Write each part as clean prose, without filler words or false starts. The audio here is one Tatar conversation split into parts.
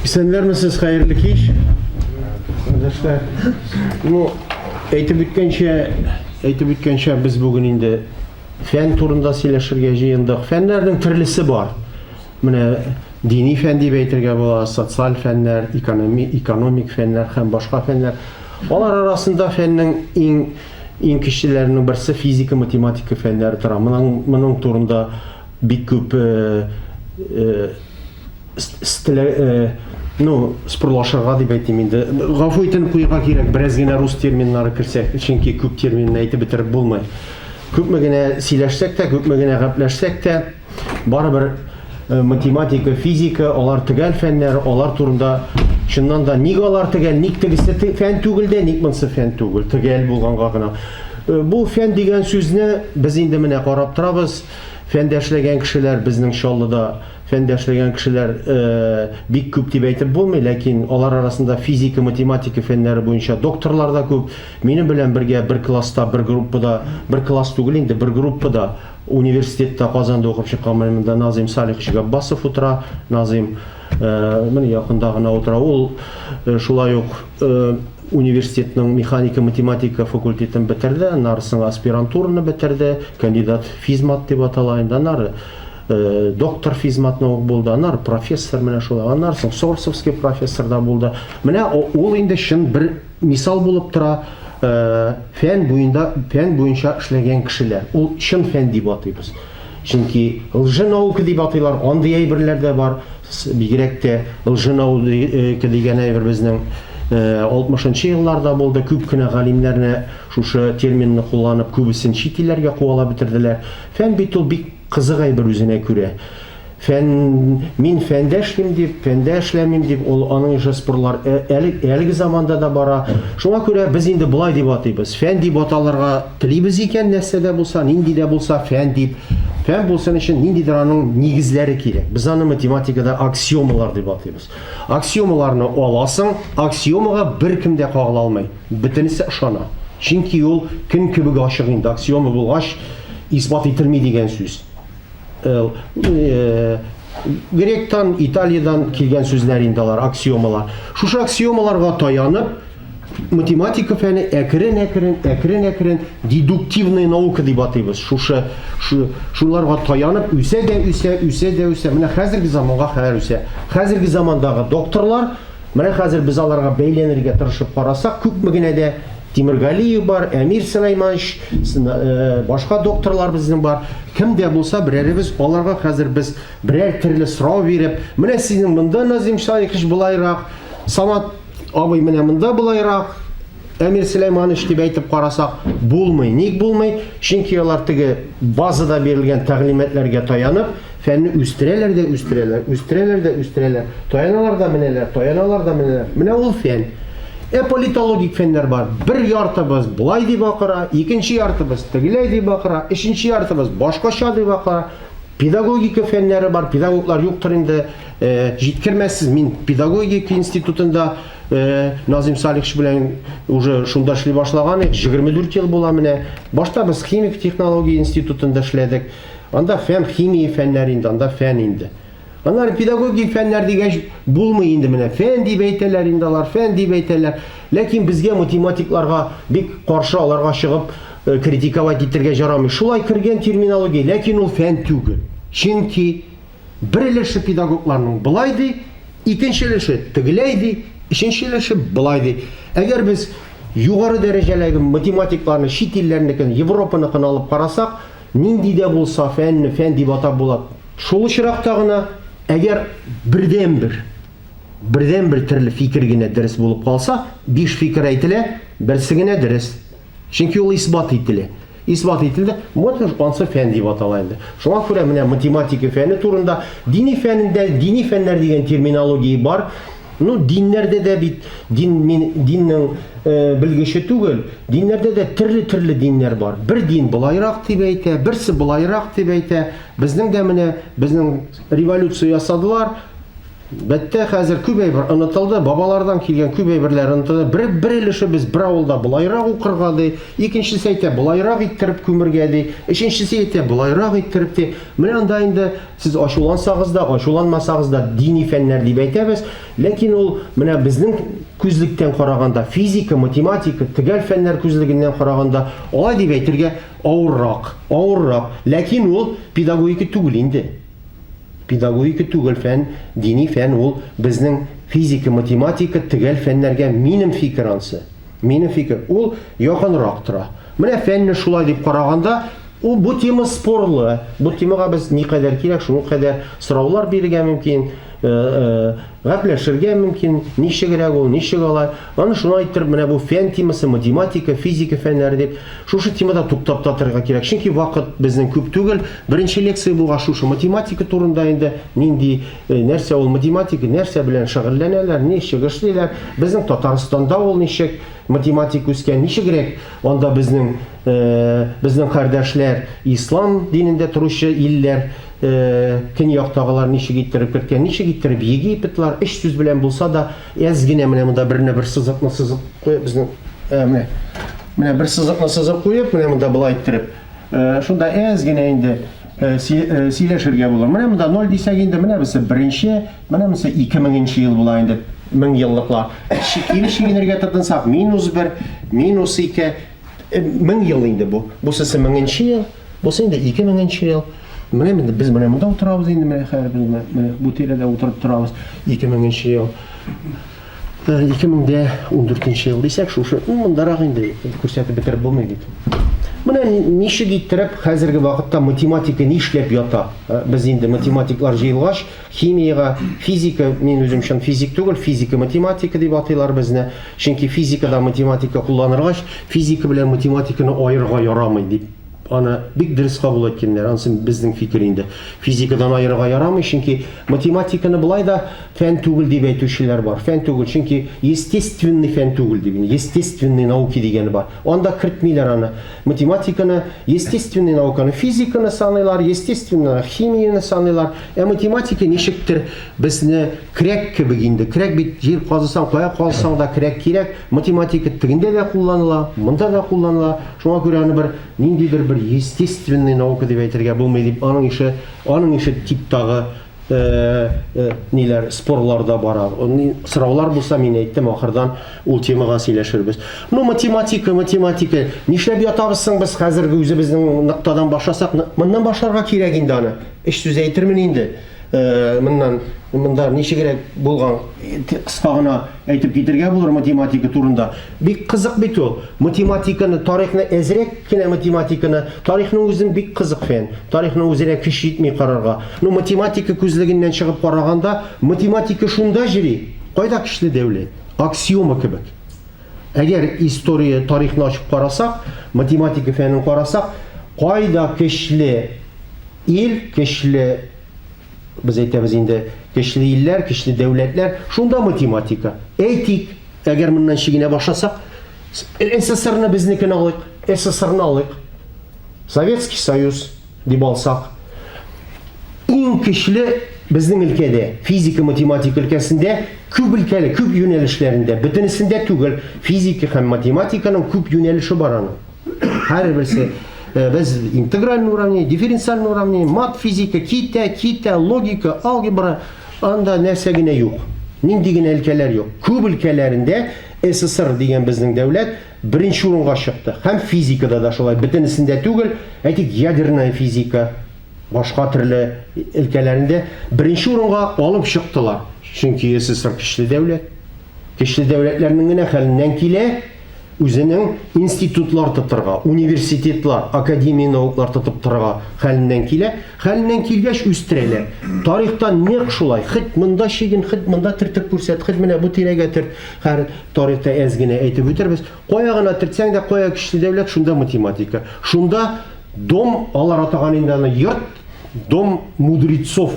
Исәннәрмесез, хәерле кич. Кардәшләр. Ну, әйтеп үткәнчә, әйтеп үткәнчә без бүген инде фән турында сөйләшергә җыендык. Фәннәрнең төрлесе бар. Менә дини фән дип әйтергә була, социаль фәннәр, экономи, экономик фәннәр һәм башка фәннәр. Алар арасында фәннең иң иң кечеләренең берсе физика, математика фәннәре тора. Моның моның турында бик күп э, э, ну, спорлашырга дип әйтим инде. Гафу итен куйга кирәк, бераз генә рус терминнары керсәк, чөнки күп терминны әйтеп бетереп булмый. Күпме генә сөйләшсәк тә, күпме генә гәпләшсәк тә, барыбер э, математика, физика, алар төгәл фәннәр, алар турында чыннан да ник алар төгәл, ник тегесе фән түгел дә, ник монысы фән түгел, төгәл булганга гына. Э, бу фән дигән сүзне без инде менә карап торабыз. Фәндә эшләгән кешеләр безнең Чаллыда фәндә эшләгән кешеләр бик күп дип әйтеп булмый, ләкин алар арасында физика, математика фәннәре буенча докторлар да күп. Минем белән бергә бер класста, бер группада, бер класс түгел инде, бер группада университетта Казанда укып чыккан менә монда Назыйм Салихович Габбасов утыра. Назыйм менә якында гына утыра. Ул шулай ук университетның механика-математика факультетын бетерде, аннары соң аспирантураны бетерде, кандидат физмат дип атала инде, аннары доктор физмат наук булды, аннары профессор менә шулай, аннары соң Сорсовский профессор да булды. Менә ул инде чын бер мисал булып тора, фән буенда фән буенча эшләгән кешеләр. Ул чын фән дип атыйбыз. Чөнки лженаука дип атыйлар, андый әйберләр дә бар. Бигрәк тә лженаука дигән әйбер безнең 60 елларда булды. Күп кенә галимнәрне шушы терминны кулланып, күбесен чит илләргә куалап бетерделәр. Фән бит ул бик кызык әйбер үзенә күрә. Фән, мин фәндә эшлим дип, фәндә эшләмим дип, ул аның ише спорлар әле, әлеге заманда да бара. Шуңа күрә без инде болай дип атыйбыз. Фән дип аталырга телибез икән, нәрсә дә булса, нинди дә булса фән дип. Фән булсын өчен ниндидер аның нигезләре кирәк. Без аны математикада аксиомалар дип атыйбыз. Аксиомаларны аласың, аксиомага беркем дә кагыла алмый. Бөтенесе ышана. Чөнки ул көн кебек ачык инде. Аксиома булгач, исбат ителми дигән сүз. Э, гректан, Италиядән килгән сүзләр инде алар, аксиомалар. Шушы аксиомаларга таянып, математика фәне әкрен-әкрен, әкрен-әкрен дедуктивная наука дип атыйбыз. Шушы шу, шуларга таянып үсә дә үсә, үсә дә үсә. Менә хәзерге заманга кадәр үсә. Хәзерге замандагы докторлар Менә хәзер без аларга бәйләнергә тырышып карасак, күпме генә дә Тимергалиев бар, Әмир Сөләйманович, э, башка докторлар безнең бар. Кем дә булса берәребез аларга хәзер без берәр төрле сорау биреп, менә синең монда Назим Шаикович болайрак, Самат абый менә монда болайрак, Әмир Сөләйманович дип әйтеп карасак, булмый. Ник булмый? Чөнки алар теге базада бирелгән тәгълиматларга таянып, фәнне үстерәләр дә үстерәләр, үстерәләр дә үстерәләр. Таяналар да менәләр, таяналар да менәләр. Менә ул фән. Ә политологик фәннәр бар. Бер яртыбыз болай дип акыра, икенче яртыбыз тегеләй дип акыра, өченче яртыбыз башкача дип акыра. Педагогика фәннәре бар, педагоглар юктыр инде, э, җиткермәссез. Мин педагогика институтында э, Назим Салихович белән уже шунда эшли башлаган идек. 24 ел була менә. Башта без химик технология институтында эшләдек. Анда фән, химия фәннәре инде, анда фән инде. Аннары педагогик фәннәр дигәч булмый инде менә. Фән дип әйтәләр инде алар, фән дип әйтәләр. Ләкин безгә математикларга бик каршы аларга чыгып э, критиковать итәргә ярамый. Шулай кергән терминология, ләкин ул фән түгел. Чөнки бер өлеше педагогларның болай ди, икенче өлеше тегеләй ди, өченче өлеше болай ди. Әгәр без югары дәрәҗәләге математикларны чит илләрнекен, Европаныкын алып карасак, нинди дә булса фәнне фән дип атап була. Шул очракта гына, әгәр бердәнбер бердәнбер төрле фикер генә дөрес булып калса, биш фикер әйтелә, берсе генә дөрес. Чөнки ул исбат ителә. Исбат ителде, вот уж ансы фән дип атала инде. Шуңа күрә менә математика фәне турында дини фәнендә дини фәннәр дигән терминология бар. Ну, диннәрдә дә бит дин мин диннең э, белгече түгел. Диннәрдә дә төрле-төрле диннәр бар. Бер дин болайрак дип әйтә, берсе болайрак дип әйтә. Безнең дә менә безнең революция ясадылар. Бетте, хәзер күп әйбер онытылды, бабалардан килгән күп әйберләр онытылды. Бер бер өлешебез бер авылда болайрак укырга ди, икенчесе әйтә болайрак иттереп күмергә ди, өченчесе әйтә болайрак иттереп ди. Менә анда инде сез ачулансагыз да, ачуланмасагыз да дини фәннәр дип әйтәбез. Ләкин ул менә безнең күзлектән караганда, физика, математика, төгәл фәннәр күзлегеннән караганда, алай дип әйтергә авыррак, авыррак. Ләкин ул педагогика түгел инде. Педагогика түгел фән, дини фән ул безнең физика, математика, төгәл фәннәргә минем фикер ансы. Минем фикер, ул якынрак тора. Менә фәнне шулай дип караганда, ул бу тема спорлы. Бу темага без никадәр кирәк, шуның кадәр сораулар бирергә мөмкин, гәпләшергә мөмкин, ничегрәк ул, ничек алай. Аны шулай иттереп, менә бу фән темасы, математика, физика фәннәре дип, шушы темада туктап та торырга кирәк. Чөнки вакыт безнең күп түгел. Беренче лекция булгач, шушы математика турында инде нинди нәрсә ул математика, нәрсә белән шөгыльләнәләр, ничек эшлиләр, безнең Татарстанда ул ничек математик үскән, ничегрәк анда безнең безнең кардәшләр ислам динендә торучы илләр көньяктагылар ничек иттереп керткән, ничек иттереп Египетлар, өч сүз белән булса да, әз генә менә монда берне бер сызыкны сызып куеп, безнең менә менә бер сызыкны сызып куеп, менә монда болай иттереп, шунда әз генә инде сөйләшергә була. Менә монда 0 дисәк инде, менә бусы беренче, менә бусы 2000 ел була инде, мең еллыклар. Кире чигенергә тотынсак, минус 1, минус 2, мең ел инде бу. Бусысы меңенче ел, бусы инде 2000 ел. Менә инде без менә монда утырабыз инде, менә хәзер без менә бу тирәдә утырып торабыз. 2000 ел. 2014 ел дисәк, шушы мондарак инде күрсәтеп бетереп булмый бит. Менә ничек иттереп хәзерге вакытта математика нишләп ята? Без инде математиклар җыелгач, химиягә, физика, мин үзем чын физик түгел, физика математика дип атыйлар безне. Чөнки физикада математика кулланыргач, физика белән математиканы аерырга ярамый дип аны бик дөрес кабул иткәннәр. Анысы безнең фикер инде. Физикадан аерырга ярамый, чөнки математиканы болай да фән түгел дип әйтүчеләр бар. Фән түгел, чөнки естественный фән түгел дип, естественный науки дигәне бар. Анда кертмиләр аны. Математиканы, естественный науканы, физиканы саныйлар, естественно, химияне саныйлар. Ә математика ничектер безне көрәк кебек инде. Көрәк бит җир казысаң, кая казысаң да көрәк кирәк. Математика тегендә дә кулланыла, монда да кулланыла. Шуңа күрә аны бер ниндидер бер естественный наука дип әйтергә булмый дип, аның ише, аның ише типтагы ниләр, спорлар да бара. Сораулар булса, мин әйттем, ахырдан ул темага сөйләшербез. Ну, математика, математика. Нишләп ятабыз соң без хәзерге үзебезнең ноктадан башласак, моннан башларга кирәк инде аны. Өч сүз әйтермен инде. Моннан монда ничегрәк булган кыска гына әйтеп китергә булыр математика турында. Бик кызык бит ул. Математиканы, тарихны әзрәк кенә математиканы, тарихның үзен бик кызык фән. Тарихның үзенә көч җитми карарга. Ну, математика күзлегеннән чыгып караганда, математика шунда җыри, кайда көчле дәүләт. Аксиома кебек. Әгәр история, тарихны ачып карасак, математика фәнен карасак, кайда көчле ил, көчле, без әйтәбез инде, көчле илләр, көчле дәүләтләр, шунда математика. Әйтик, әгәр моннан чигенә башласак, СССРны безнекен алыйк, СССРны алыйк. Советский Союз дип алсак, иң көчле безнең өлкәдә, физика, математика өлкәсендә күп өлкәле, күп юнәлешләрендә, бөтенесендә түгел, физика һәм математиканың күп юнәлеше бар аның. Һәрберсе без интегральный уравнение, дифференциальный уравнение, мат физика, китә, китә, логика, алгебра, анда нәрсә генә юк. Нинди генә өлкәләр юк. Күп өлкәләрендә СССР дигән безнең дәүләт беренче урынга чыкты. Һәм физикада да шулай, бөтенесендә түгел, әйтик, ядерная физика, башка төрле өлкәләрендә беренче урынга алып чыктылар. Чөнки СССР көчле дәүләт. Көчле дәүләтләрнең генә хәленнән килә үзенең институтлар тотырга, университетлар, академия науклар тотып торырга хәленнән килә. Хәленнән килгәч үстерәләр. Тарихта нәкъ шулай. Хет монда чиген, хет монда төртеп күрсәт, хет менә бу тирәгә төрт. Һәр тарихта әз генә әйтеп үтербез. Кая гына төртсәң дә, кая көчле дәүләт, шунда математика. Шунда дом, алар атаган инде аны йорт, дом мудрецов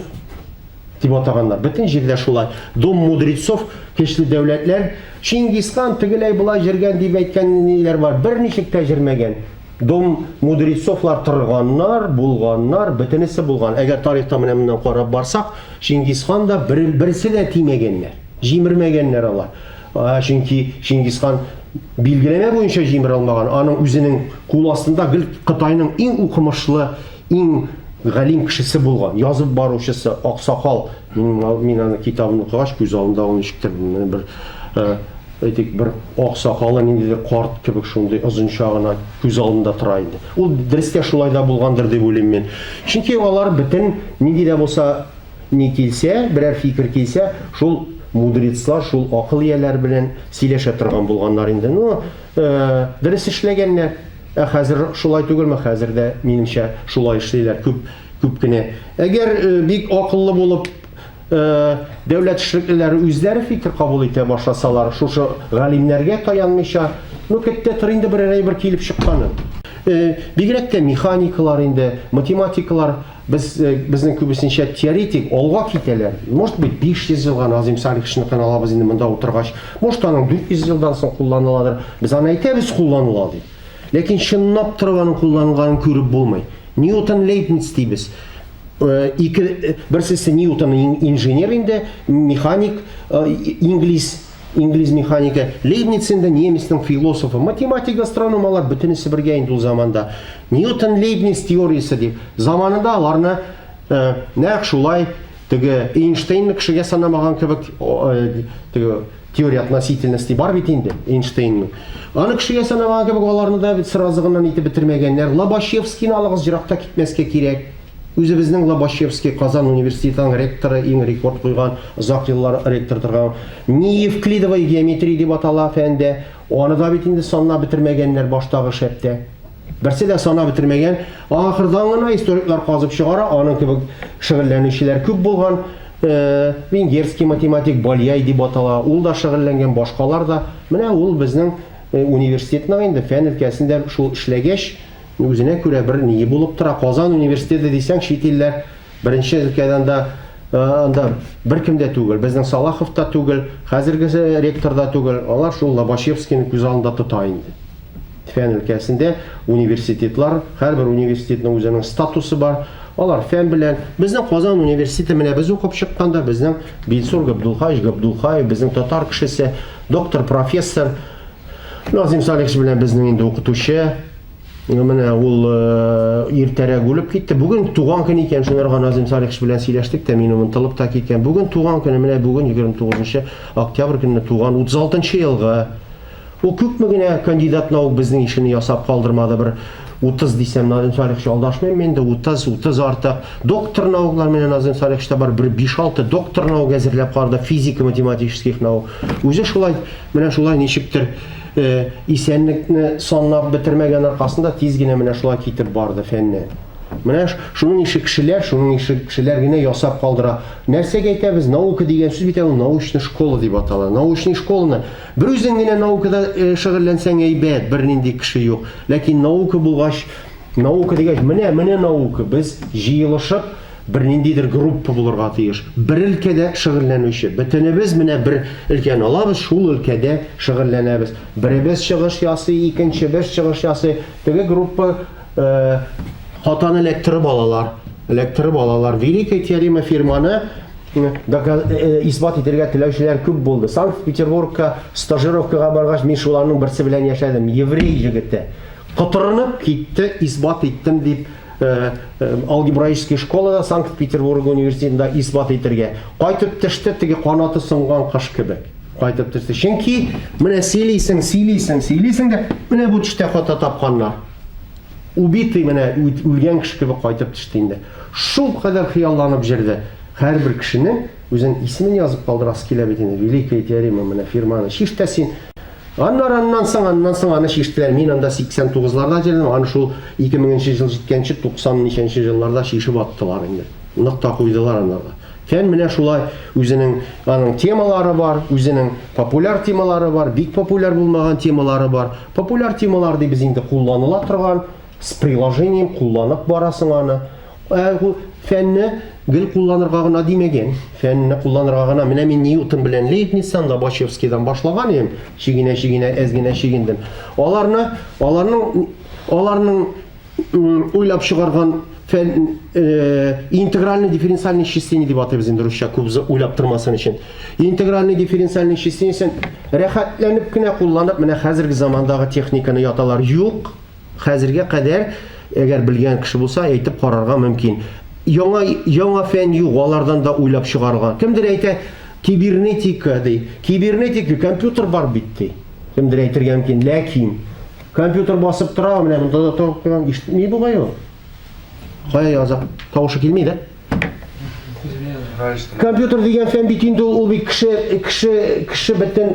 дип атаганнар. Бөтен җирдә шулай. Дом мудрецов, көчле дәүләтләр. Чингисхан тегеләй болай җиргән дип әйткән ниләр бар. Берничек тә җирмәгән. Дом мудрецовлар торганнар, булганнар, бөтенесе булган. Әгәр тарихта менә моннан карап барсак, Чингисхан да бер, берсе дә тимәгәннәр, җимермәгәннәр алар. Чөнки Чингисхан билгеләмә буенча җимерә алмаган. Аның үзенең кул астында гел Кытайның иң укымышлы, иң галим кешесе булган, язып баручысы, аксакал. Мин аны китабын укыгач, күз алдында ул ничектер бер әйтик, бер ак сакалы ниндидер карт кебек шундый озынча гына күз алдында тора инде. Ул дөрестә шулай да булгандыр дип уйлыйм мин. Чөнки алар бөтен нинди дә булса ни килсә, берәр фикер килсә, шул мудрецлар, шул акыл ияләре белән сөйләшә торган булганнар инде. Ну, э, дөрес эшләгәннәр. Ә хәзер шулай түгелме? Хәзер дә, минемчә, шулай эшлиләр күп күп кенә. Әгәр э, бик акыллы булып дәүләт эшлеклеләре үзләре фикер кабул итә башласалар, шушы галимнәргә таянмыйча, ну, көттә тор инде берәр әйбер килеп чыкканын. Бигрәк тә механикалар инде, математикалар, без безнең күбесенчә теоретик алга китәләр. Может быть, 500 елга Назим Салиховичныкын алабыз инде монда утыргач. Может, аның 400 елдан соң кулланыладыр. Без аны әйтәбез кулланыла дип. Ләкин чынлап торып аның кулланылганын күреп булмый. Ньютон, Лейбниц дибез. Ике берсесе Ньютон инженер инде, механик, инглиз, инглиз механика, Лейбниц инде немецның философы, математик, астроном, алар бөтенесе бергә инде ул заманда. Ньютон Лейбниц теориясе дип, заманында аларны нәкъ шулай теге Эйнштейнны кешегә санамаган кебек, теге теория относительности бар бит инде Эйнштейнның. Аны кешегә санамаган кебек аларны да бит сразу гына итеп бетермәгәннәр. Лобачевскийны алыгыз, еракта китмәскә кирәк. Үзебезнең Лобачевский Казан университетының ректоры, иң рекорд куйган, озак еллар ректор торган. Неевклидовая геометрия дип атала фәндә. Аны да бит инде санлап бетермәгәннәр баштагы шәптә. Берсе дә санап бетермәгән. Ахырдан гына историклар казып чыгара, аның кебек шөгыльләнүчеләр күп булган. Венгерский математик Бальяй дип атала, ул да шөгыльләнгән, башкалар да. Менә ул безнең университетның инде фән өлкәсендә шул эшләгәч, үзенә күрә бер ние булып тора. Казан университеты дисәң, чит илләр беренче өлкәдә анда анда беркем дә түгел. Безнең Салахов та түгел, хәзерге ректор да түгел. Алар шул Лобачевскийны күз алдында тота инде. Фән өлкәсендә университетлар, һәрбер университетның үзенең статусы бар. Алар фән белән. Безнең Казан университеты менә без укып чыкканда безнең Билсур Габдулхаевич Габдулхаев, безнең татар кешесе, доктор, профессор Назим Салихович белән безнең инде укытучы. Менә ул э, иртәрәк үлеп китте. Бүген туган көн икән, шунарга Назим Салихович белән сөйләштек тә, мин онытылып та киткән. Бүген туган көне, менә бүген 29 октябрь көнне туган 36 елгы. Ул күпме генә кандидат наук безнең ишене ясап калдырмады, бер 30 дисәм, Назым Салихович алдашмыйм инде, 30, 30 артык. Доктор науклар менә Назым Салиховичта бар, бер 5-6 доктор наук әзерләп калды, физико-математических наук. Үзе шулай, менә шулай ничектер э, исәнлекне санлап бетермәгән аркасында тиз генә менә шулай китеп барды фәннән. Менә шуның ише кешеләр, шуның ише кешеләр генә ясап калдыра. Нәрсәгә әйтәбез? Наука дигән сүз бит ул научный школа дип атала. Научный школаны Бер үзең генә наукада э, шөгыльләнсәң әйбәт, бернинди кеше юк. Ләкин наука булгач, наука дигәч, менә, менә наука. Без җыелышып бер ниндидер группа булырга тиеш. Бер өлкәдә шөгыльләнүче. Бөтенебез менә бер өлкәне алабыз, шул өлкәдә шөгыльләнәбез. Беребез чыгыш ясый, икенчебез чыгыш ясый. Теге группа э, хатаны эләктереп алалар. Эләктереп алалар. Великая теорема фирманы Э, исбат итәргә теләүчеләр күп булды. Санкт-Петербургка стажировкага баргач, мин шуларның берсе белән яшәдем. Еврей егете. Котырынып китте, исбат иттем дип э, э, алгебраический школада Санкт-Петербург университетында исбат итәргә. Кайтып төште, теге канаты сынган кош кебек. Кайтып төште. Чөнки менә сөйлисең, сөйлисең, сөйлисең дә, менә бу төштә хата тапканнар. Убитый менә үлгән кеше кебек кайтып төште инде. Шул кадәр хыялланып җөрде. Һәрбер кешенең үзенең исемен язып калдырасы килә бит инде. Великая теорема менә фирманы шиш тә син. Аннары аннан соң, аннан соң аны шиштеләр. Мин анда 89-ларда җөрдем, аны шул 2000 ел җиткәнче 90 ничәнче елларда шишеп аттылар инде. Нокта куйдылар анарга. Фән менә шулай үзенең аның темалары бар, үзенең популяр темалары бар, бик популяр булмаган темалары бар. Популяр темалар дибез инде кулланыла торган, с приложением кулланып барасың аны. Ә фәнне гел кулланырга гына димәгән. Фәнне кулланырга гына. Менә мин Ньютон белән Лейбництан, Лобачевскийдан башлаган идем. Чигенә-чигенә әз генә чигендем. Аларны, аларның, аларның уйлап чыгарган фән интегральный дифференциальный исчисление дип атыйбыз инде русча күп уйлап тормасын өчен. Интегральный дифференциальный исчислениесен рәхәтләнеп кенә кулланып, менә хәзерге замандагы техниканы яталар. Юк, хәзергә кадәр, әгәр белгән кеше булса, әйтеп карарга мөмкин. Яңа яңа фән юк, алардан да уйлап чыгарган. Кемдер әйтә, кибернетика ди. Кибернетика компьютер бар бит ди. Кемдер әйтергә мөмкин, ләкин компьютер басып тора, менә монда да торып куйган, ишетми бугай ул. Кая яза? Тавышы килми дә. Компьютер дигән фән бит инде ул бит кеше кеше кеше бөтен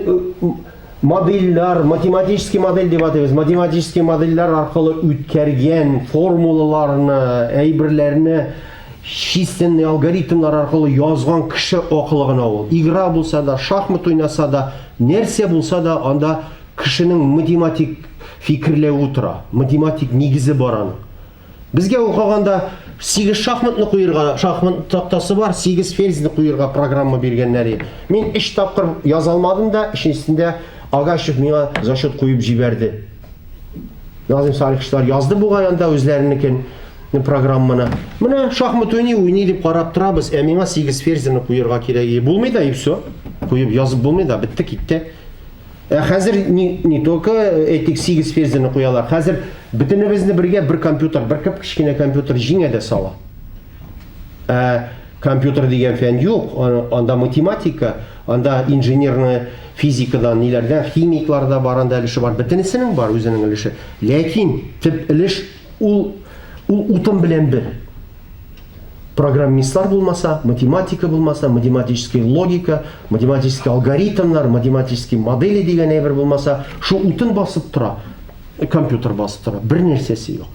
модельләр, математический модель дип атыйбыз. Математический модельләр аркылы үткәргән формулаларны, әйберләрне численный алгоритмнар аркылы язган кеше акылы гына ул. Игра булса да, шахмат уйнаса да, нәрсә булса да, анда кешенең математик фикерләве тора, математик нигезе бар аның. Безгә укыганда 8 шахматны куерга, шахмат тактасы бар, 8 ферзьне куерга программа биргәннәр иде. Мин 3 тапкыр яза алмадым да, өченчесендә Агашев миңа зачет куеп җибәрде. Назым Салиховчлар язды бугай анда үзләренекен программаны. Менә шахмат уйный, уйный дип карап торабыз, ә миңа 8 ферзьне куерга кирәк. Булмый да и все. Куеп язып булмый да, бетте китте. Ә хәзер не, не только әйтик 8 ферзьне куялар. Хәзер бөтенебезне бергә бер компьютер, бер кеп-кечкенә компьютер җиңә дә сала. Ә компьютер дигән фән юк, анда математика, анда инженерная физикадан, ниләрдән, химиклар да бар, анда өлеше бар. Бөтенесенең бар үзенең өлеше. Ләкин төп өлеш ул ул утын белән бер. Программистлар булмаса, математика булмаса, математическая логика, математический алгоритмнар, математический модели дигән әйбер булмаса, шул утын басып тора, компьютер басып тора, бер нәрсәсе юк.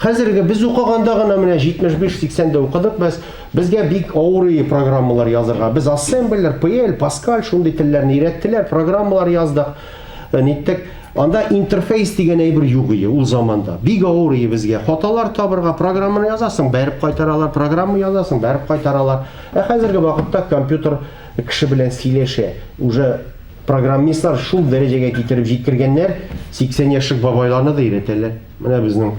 Хәзерге без укыганда гына менә 75-80 дә укыдык без, безгә бик авыр программалар язырга. Без ассемблер, PL, Pascal шундый телләрне өйрәттеләр, программалар яздык. Ниттек. Анда интерфейс дигән әйбер юк иде ул заманда. Бик авыр иде безгә. Хаталар табырга, программаны язасың, бәреп кайтаралар, программа язасың, бәреп кайтаралар. Ә хәзерге вакытта компьютер кеше белән сөйләшә. Уже программистлар шул дәрәҗәгә китереп җиткергәннәр, 80 яшьлек бабайларны да өйрәтәләр. Менә безнең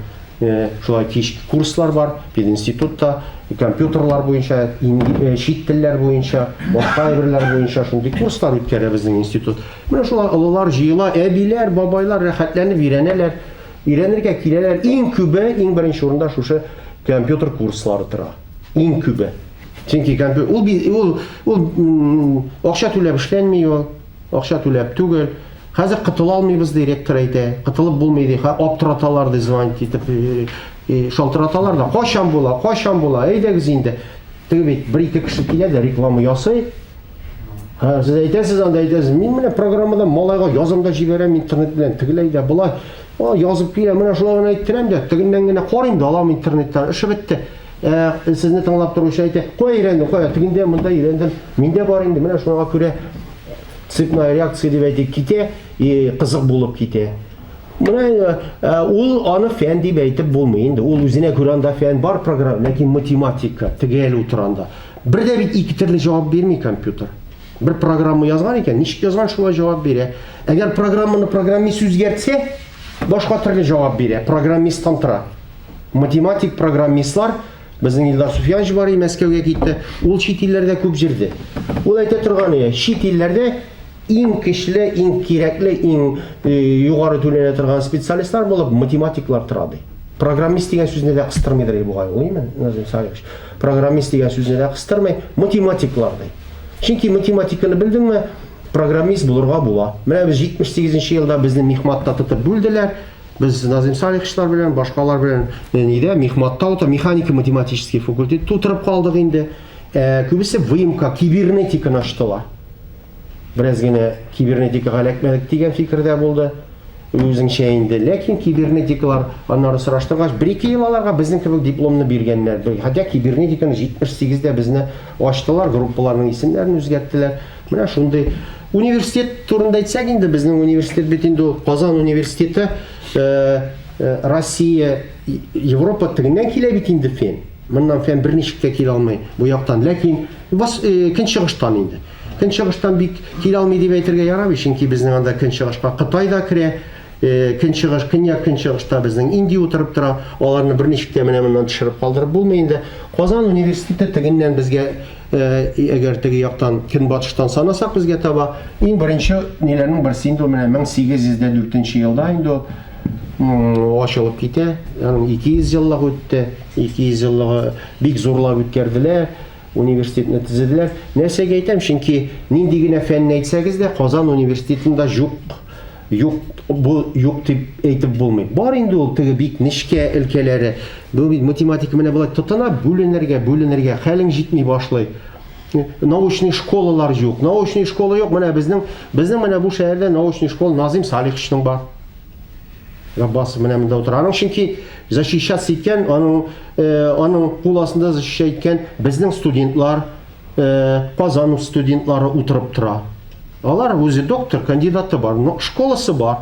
шулай кичке курслар бар, пединститутта компьютерлар буенча, чит телләр буенча, башка әйберләр буенча шундый курслар үткәрә безнең институт. Менә шулай олылар җыела, әбиләр, бабайлар рәхәтләнеп өйрәнәләр. Өйрәнергә киләләр. Иң күбе, иң беренче урында шушы компьютер курслары тора. Иң күбе. Чөнки компьютер ул ул ул акча түләп эшләнми ул. Акча түләп түгел. Хәзер котыла алмыйбыз, ди ректор әйтә. Котылып булмый ди. Аптыраталар ди, звонить итеп шалтыраталар да. Кайчан була, кайчан була? Әйдәгез инде. Теге бит бер-ике кеше килә дә реклама ясый. Һа, сез әйтәсез анда әйтәсез, мин менә программадан малайга язам да җибәрәм интернет белән, тегеләй дә болай. О, язып килә, менә шулай гына әйттерәм дә, тегеннән генә карыйм да алам интернеттан. Эше бетте. Ә, сезне тыңлап торучы әйтә, кая өйрәндең, кая, тегендә, монда өйрәндем. Миндә бар инде, менә шуңа күрә цепная реакция дип әйтик китә, и кызык булып китә. Менә ул аны фән дип әйтеп булмый инде. Ул үзенә күрә анда фән бар программа, ләкин математика төгәл утыра анда. Бер дә бит ике төрле җавап бирми компьютер. Бер программа язган икән, ничек язган, шулай җавап бирә. Әгәр программаны программист үзгәртсә, башка төрле җавап бирә. Программисттан тора. Математик программистлар, безнең Илдар Суфиянович бар, Мәскәүгә китте. Ул чит илләрдә күп җирде. Ул әйтә торган иде, чит илләрдә иң көчле, иң кирәкле, иң югары түләнә торган специалистлар булып математиклар тора ди. Программист дигән сүзне дә кыстырмыйдыр бугай ул, әйеме, Назым Салихович? Программист дигән сүзне дә кыстырмый, математиклар ди. Чөнки математиканы белдеңме, программист булырга була. Менә без 78 елда безне мехматта тотып бүлделәр. Без Назым Салиховичлар белән, башкалар белән нидә мехматта утыр, механика-математический факультетта утырып калдык инде. Күбесе ВМК, кибернетиканы ачтылар. Бераз генә кибернетикага эләкмәдек дигән фикердә булды. Үзеңчә инде. Ләкин кибернетикалар аннары сораштыргач, бер-ике ел аларга безнең кебек дипломны биргәннәр. Хотя кибернетиканы 78-дә безне ачтылар, группаларның исемнәрен үзгәрттеләр. Менә шундый университет турында әйтсәк инде, безнең университет бит инде ул Казан университеты, Россия, Европа тегеннән килә бит инде фән. Моннан фән берничек тә килә алмый бу яктан. Ләкин бас, көнчыгыштан инде. Көнчыгыштан бик килә алмый дип әйтергә ярамый, чөнки безнең анда көнчыгышка Кытай да керә, көнчыгыш, көньяк көнчыгышта безнең Индия утырып тора. Аларны берничек тә менә моннан төшереп калдырып булмый инде. Казан университеты тегеннән безгә әгәр теге яктан көнбатыштан санасак безгә таба, иң беренче ниләрнең берсе инде ул менә 1804 елда инде ул ачылып китә. Аның 200 еллыгы үтте. 200 еллыгы бик зурлап үткәрделәр. Университетны төзеделәр. Нәрсәгә әйтәм? Чөнки нинди генә фәнне әйтсәгез дә, Казан университетында юк юк бу юк дип әйтеп булмый. Бар инде ул теге бик нечкә өлкәләре. Бу бит математика менә болай тотына бүленергә, бүленергә хәлең җитми башлый. Научный школалар юк. Научный школа юк. Менә безнең безнең менә бу шәһәрдә научный школа Назим Салиховичның бар. Габбасов менә монда утыра. Аның чөнки защищаться иткән, аның аның кул астында защищать иткән безнең студентлар, Казан студентлары утырып тора. Алар үзе доктор, кандидаты бар, но школасы бар.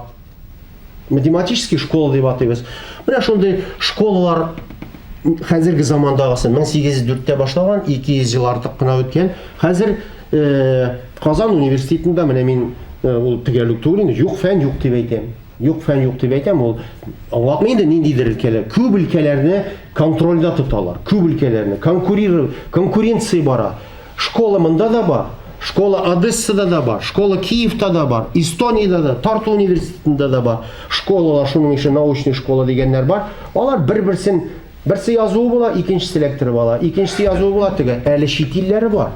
Математический школа дип атыйбыз. Менә шундый школалар хәзерге замандагысы 1804-тә башлаган, 200 ел артык кына үткән. Хәзер Казан университетында менә мин ул төгәл үк түгел инде, юк фән юк дип әйтәм. Юк фән юк дип әйтәм, ул аңлатмый инде ниндидер өлкәләр. Күп өлкәләрне контрольдә тоталар. Күп өлкәләрне конкурировать, конкуренция бара. Школа монда да бар, школа Одессада да бар, школа Киевта да бар, Эстониядә дә, Тарту университетында да бар. Школалар, шуның ише научный школа дигәннәр бар. Алар бер-берсен Берсе язуы була, икенчесе эләктереп ала. Икенчесе язуы була, теге. Әле чит илләре бар.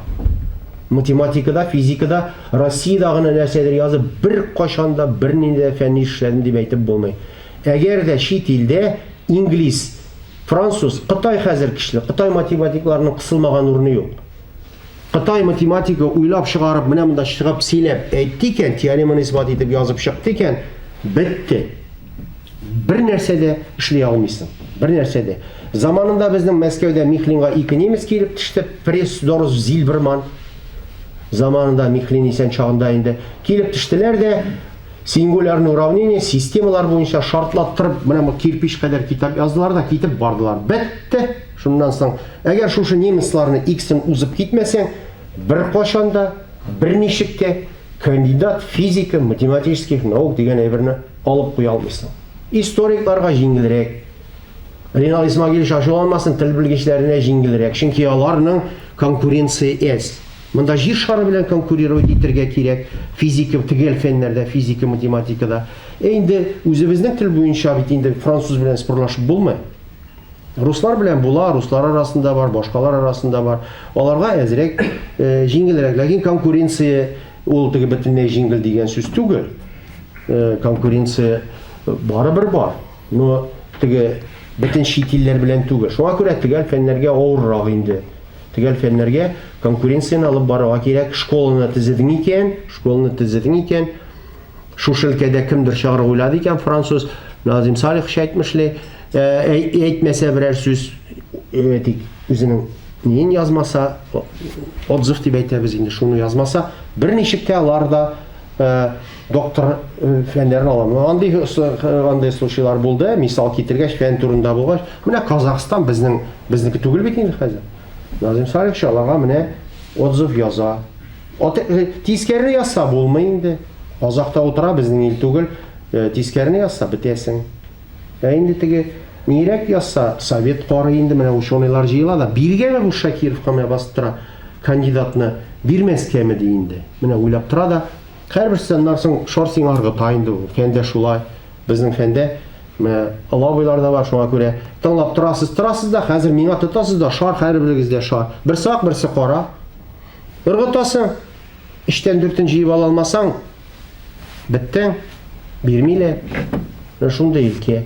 Математикада, физикада Россиядә гына нәрсәдер язып, бер кашан да бернинди дә фәнни эшләдем дип әйтеп булмый. Әгәр дә чит илдә инглиз, француз, Кытай хәзер көчле. Кытай математикларының кысылмаган урыны юк. Кытай математика уйлап чыгарып, менә монда чыгып сөйләп әйтте икән, теореманы исбат итеп язып чыкты икән, бетте. Бер нәрсә дә эшли алмыйсың. Бер нәрсә дә. Заманында безнең Мәскәүдә Михлинга ике немец килеп төште, Пресс, Дорс, Зильберман. Заманында Михлин исән чагында инде килеп төштеләр дә сингулярный уравнение системалар буенча шартлаттырып, менә бу кирпич кадәр китап яздылар да китеп бардылар. Бетте. Шуннан соң, әгәр шушы немецларны икесен узып китмәсәң, беркайчан да, берничек тә кандидат физика, математических наук дигән әйберне алып куя алмыйсың. Историкларга җиңелрәк. Ринал Исмагилович ачуланмасын, тел белгечләренә җиңелрәк, чөнки аларның конкуренция әз. Монда җир шары белән конкурировать итәргә кирәк, физика, төгәл фәннәрдә, физика, математикада. Ә инде үзебезнең тел буенча бит инде француз белән спорлашып булмый. Руслар белән була, руслар арасында бар, башкалар арасында бар. Аларга әзрәк җиңелрәк, ләкин конкуренция ул теге бөтенләй җиңел дигән сүз түгел. Конкуренция барыбер бар, но теге бөтен чит илләр белән түгел. Шуңа күрә төгәл фәннәргә авыррак инде. Төгәл фәннәргә конкуренцияне алып барырга кирәк. Школаны төзедең икән, школаны төзедең икән, шушы өлкәдә кемдер чыгарга уйлады икән, француз Назим Салихович әйтмешли, әйтмәсә берәр сүз, тик үзенең неен язмаса, отзыв дип әйтәбез инде, шуны язмаса, берничек тә алар да доктор фәннәрен ала. Андый андый случайлар булды, мисал китергәч, фән турында булгач, менә Казахстан безнең безнеке түгел бит инде хәзер. Назим Салихович аларга менә отзыв яза. Тискәре язса булмый инде. Казахта утыра, безнең ил түгел. Тискәрене язса бетәсең. Ә инде теге нирәк язса, совет карый инде, менә ученыйлар җыела да, биргәме бу Шакировка менә басып тора кандидатны, бирмәскәме ди инде. Менә уйлап тора да, һәрберсе аннан соң шар сиңа ыргыта инде ул. Фәндә шулай. Безнең фәндә менә олы абыйлар да бар, шуңа күрә тыңлап торасыз, торасыз да, хәзер миңа тотасыз да, шар һәрберегездә шар. Берсе ак, берсе кара. Ыргытасың. Өчтән дүртен җыеп ала алмасаң, беттең, бирмиләр. Менә шундый илкә.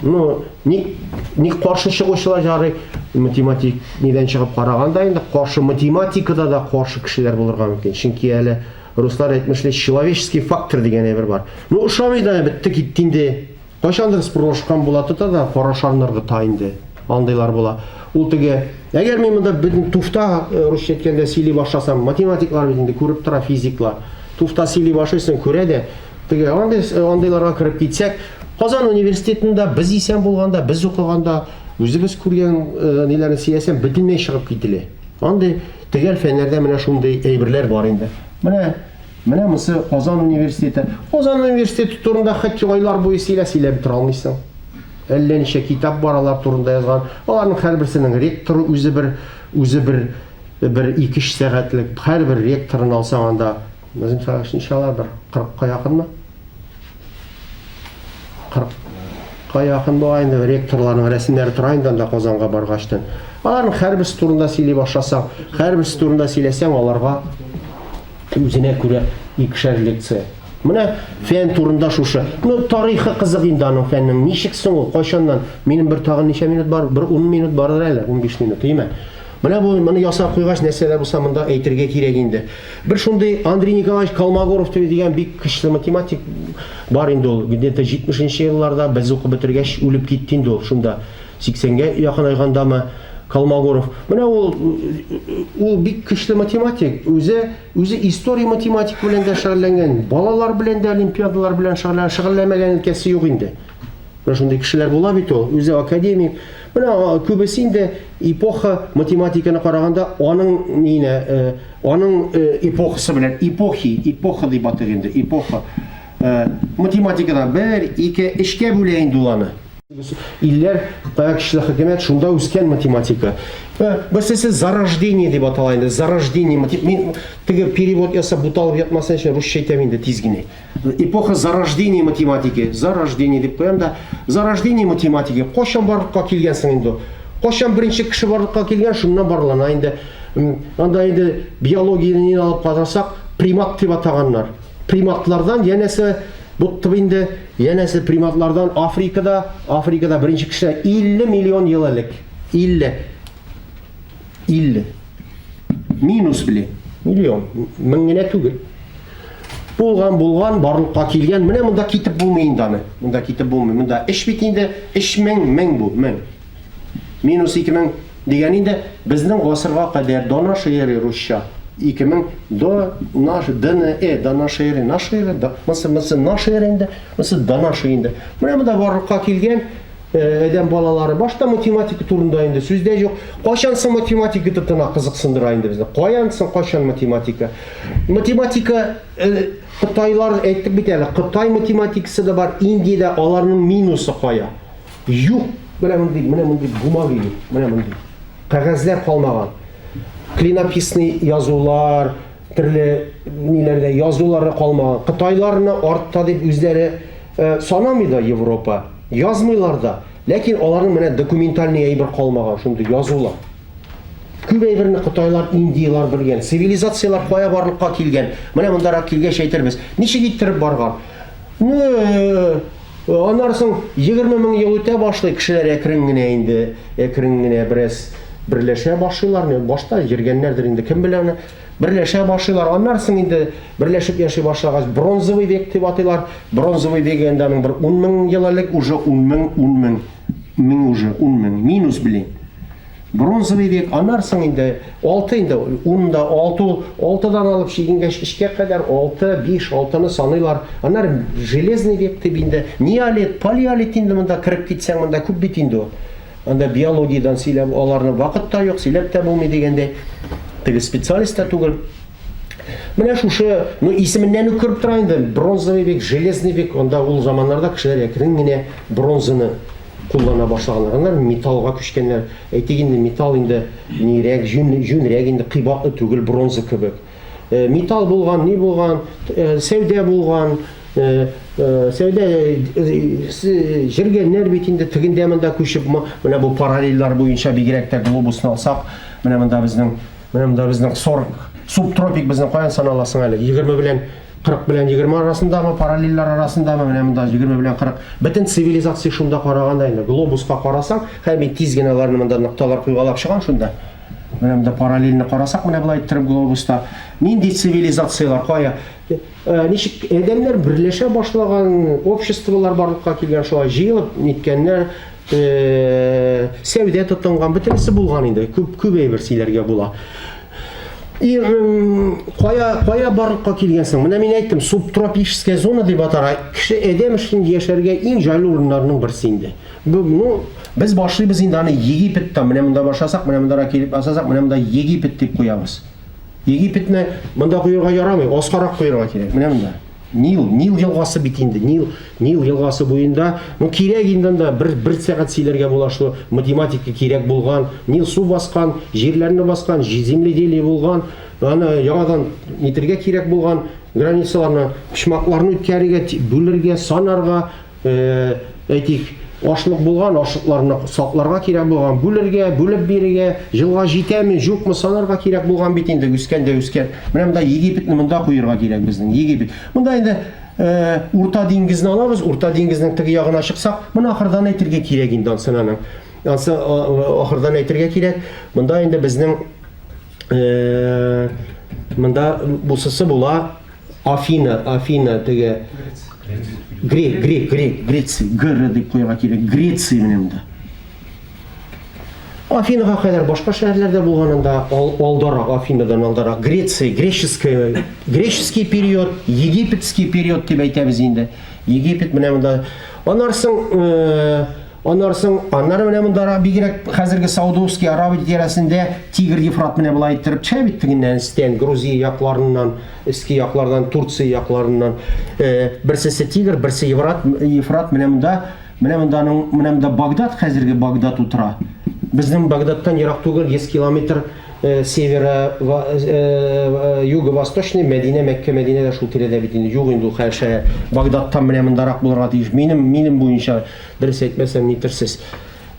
Ну, ник, ник каршы чыгучылар ярый, математик нидән чыгып караганда инде каршы математикада да каршы кешеләр булырга мөмкин. Чөнки әле руслар әйтмешли, человеческий фактор дигән әйбер бар. Ну, ошамый да, бетте китте инде. Кайчандыр спорлашкан була тота да кара шарны ыргыта инде. Андыйлар була. Ул теге, әгәр мин монда бөтен туфта э, русча әйткәндә сөйли башласам, математиклар бит инде күреп тора, физиклар. Туфта сөйли башлыйсың, күрә дә. Теге андый э, андыйларга кереп китсәк, Казан университетында без исән булганда, без укыганда Үзебез күргән э, ниләрне сөйләсәм, бөтенләй чыгып кителә. Андый төгәл фәннәрдә менә шундый әйберләр бар инде. Менә менә монысы Казан университеты. Казан университеты турында хәтта айлар буе сөйлә, сөйләп бетерә алмыйсың. Әллә ничә китап бар алар турында язган. Аларның һәрберсенең ректоры үзе бер үзе бер бер ике-өч сәгатьлек. Һәрбер ректорын алсаң анда, Назим Сагач ничә ала? Бер 40-ка якынмы? 40-ка якын була инде ректорларның рәсемнәре тора инде анда Казанга баргачтын. Аларның һәрберсе турында сөйли башласаң, һәрберсе турында сөйләсәң, аларга үзенә күрә икешәр лекция. Менә фән турында шушы. Ну, тарихы кызык инде аның фәннең. Ничек соң ул? Кайчаннан? Минем бер тагын ничә минут бар? Бер 10 минут бардыр әле, 15 минут, әйме? Менә бу моны ясап куйгач, нәрсәләр булса монда әйтергә кирәк инде. Бер шундый Андрей Николаевич Колмогоров дигән бик көчле математик бар инде ул. Где-то 70 нче елларда без укып бетергәч үлеп китте инде ул шунда. 80-гә якынайгандамы Колмогоров. Менә ул ул бик көчле математик. Үзе үзе история математика белән дә шөгыльләнгән, балалар белән дә олимпиадалар белән шөгыльләнгән, шөгыльләнмәгән өлкәсе юк инде. Менә шундый кешеләр була бит ул, үзе академик. Менә күбесе инде эпоха математиканы караганда аның нинә, э, аның э, эпохасы белән эпохи, эпоха дип атыйк инде, эпоха. Э, математикада бер, ике, өчкә бүлә инде ул аны. Илләр, кая көчле хөкүмәт, шунда үскән математика. Берсесе зарождение дип атала инде, зарождение. Мин теге перевод ясап буталып ятмасын өчен русча әйтәм инде тиз генә. Эпоха зарождения математики, зарождение дип куям да, зарождение математики кайчан барлыкка килгән соң инде? Кайчан беренче кеше барлыкка килгән, шуннан барлана инде. Анда инде биологияне алып карасак, примат дип атаганнар. Приматлардан янәсе Бу инде, янәсе приматлардан Африкада, Африкада беренче кешеләр 50 миллион ел элек. 50. 50. Минус беле. Миллион. Мең генә түгел. Булган, булган, барлыкка килгән. Менә монда китеп булмый инде аны. Монда китеп булмый. Монда эш бит инде 3000, мең бу, мең. Минус 2000 дигән инде безнең гасырга кадәр до нашей эры русча. 2000 до наш ДНЭ, до нашей эры, нашей эры, до, мысы, мысы нашей эры инде, мысы до нашей инде. Менә монда барлыкка килгән э, адәм балалары башта математика турында инде сүз дә юк. Кайчан соң математика тотына кызыксындыра инде безне? Каян соң кайчан математика? Математика э, Кытайлар әйттек бит әле, Кытай математикасы да бар, Индиядә аларның минусы кая? Юк, менә мондый, менә мондый бумага юк, менә мондый. Кәгазьләр калмаган. Клинописный язулар, төрле ниләрдә язулары калмаган. Кытайларны артта дип үзләре э, санамый да Европа, язмыйлар да. Ләкин аларның менә документальный әйбер калмаган, шундый язулар. Күп әйберне кытайлар, индиялар белгән. Цивилизацияләр кая барлыкка килгән? Менә мондарак килгәч әйтербез. Ничек иттереп барган? Ну, э, аннары соң 20 мең ел үтә башлый, кешеләр әкрен генә инде, әкрен генә бераз берләшә башлыйлар. Башта йөргәннәрдер инде, кем белә аны. Берләшә башлыйлар. Аннары соң инде берләшеп яши башлагач, бронзовый век дип атыйлар. Бронзовый век инде аның бер 10 мең ел элек, уже 10 мең, 10 мең, мең уже 10 мең, минус блин. Бронзовый век, аннан соң инде 6 инде, 10 да 6, 6-дан алып чигенгәч эчкә кадәр 6, 5, 6-ны саныйлар. Аннары железный век дип инде, неолит, палеолит инде монда кереп китсәң, монда күп бит инде ул. Анда биологиядән сөйләп, аларны вакыт та юк, сөйләп тә булмый дигәндәй. Теге специалист та түгел. Менә шушы, ну исеменнән үк күреп тора инде, бронзовый век, железный век, анда ул заманнарда кешеләр әкрен генә бронзаны куллана башлаганнар. Аннары металлга күчкәннәр. Әйтик инде, металл инде нирәк, җүн, җүнрәк инде, кыйбатлы түгел бронза кебек. Э, металл булган, ни булган, э, сәүдә булган, э, сәүдә җиргәннәр бит инде тегендә монда күчеп, менә бу параллельләр буенча бигрәк тә глобусны алсак, менә монда безнең, менә монда безнең 40 субтропик безнең каян саналасың әле? 20 белән 40 белән 20 арасындамы, параллельләр арасындамы, менә монда 20 белән 40. Бөтен цивилизация шунда караганда инде глобуска карасаң, хәзер мин тиз генә аларны монда нокталар куйгалап чыгам шунда. Менә монда параллельне карасак, менә болай иттереп глобуста нинди цивилизацияләр кая, э, ничек адәмнәр берләшә башлаган, обществолар барлыкка килгән, шулай җыелып ниткәннәр, э, сәүдә тотынган, бөтенесе булган инде. Күп күп әйбер сөйләргә була. И кая кая барлыкка килгән соң? Менә мин әйттем, субтропическая зона дип атара. Кеше адәм өчен яшәргә иң җайлы урыннарның берсе инде. Бу, ну, без башлыйбыз инде аны Египеттан. Менә монда башласак, менә монда килеп басасак, менә монда Египет дип куябыз. Египетне монда куярга ярамый, аскарак куярга кирәк. Менә монда. Нил, Нил елгасы бит инде, Нил, Нил елгасы буенда, ну кирәк инде анда бер бер сәгать сөйләргә була шул математика кирәк булган, Нил су баскан, җирләрне баскан, земледелие булган, аны яңадан нитергә кирәк булган, границаларны, почмакларны үткәрергә, бүлергә, санарга, Әйтик, ашлык булган, ашлыкларны сакларга кирәк булган, бүлергә, бүлеп бирергә, җылга җитәме, юкмы санарга кирәк булган бит инде, үскән дә үскән. Менә монда Египетны монда куерга кирәк безнең, Египет. Монда инде Урта диңгезне алабыз, Урта диңгезнең теге ягына чыксак, моны ахырдан әйтергә кирәк инде ансын аның. Ансы ахырдан әйтергә кирәк. Монда инде безнең монда бусысы була Афина, Афина теге Грек, грек, грек, Греция, Гр дип куярга кирәк. Греция менә монда. Афинага кадәр башка шәһәрләрдә булган анда алдарак, Афинадан алдарак. Греция, греческая, греческий период, египетский период дип әйтәбез инде. Египет менә монда. Аннан соң э, Аннан соң, аннары менә монда бигрәк хәзерге Саудовский Аравия тирәсендә Тигр Ефрат менә болай иттереп төшә бит тегеннән өстән, Грузия якларыннан, өске яклардан, Турция якларыннан. Э, берсесе Тигр, берсе Еврат, Ефрат менә монда, менә монда аның, менә монда Багдад, хәзерге Багдад утыра. Безнең Багдадтан ерак түгел, 100 километр э, северо э, юго-восточный Мәдинә, Мәккә, Мәдинә дә шул тирәдә бит инде. Юк инде ул хәл шәһәр. Багдадтан менә мондарак булырга тиеш. Минем, минем буенча Дөрес әйтмәсәм, нитерсез.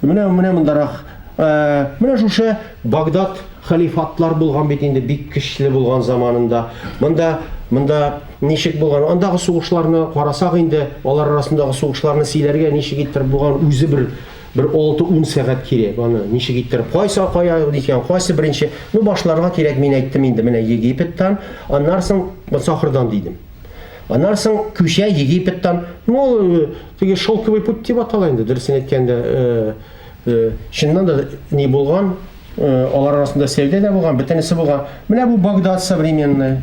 Менә менә мондарак э, менә шушы Багдад халифатлар булган бит инде бик көчле булган заманында. Монда монда ничек булган? Андагы сугышларны карасак инде, алар арасындагы сугышларны сөйләргә ничек иттереп булган үзе бер бер 6-10 сәгать кирәк аны ничек иттереп кайсы кая икән кайсы беренче ну башларга кирәк мин әйттем инде менә Египеттан аннан соң Сахардан дидем Аннан соң күчә Египеттан. Ну, ул э, теге шелковый путь дип атала инде, дөресен әйткәндә, э, э, чыннан да ни булган, алар арасында сәүдә дә булган, бөтенесе булган. Менә бу Багдад современный.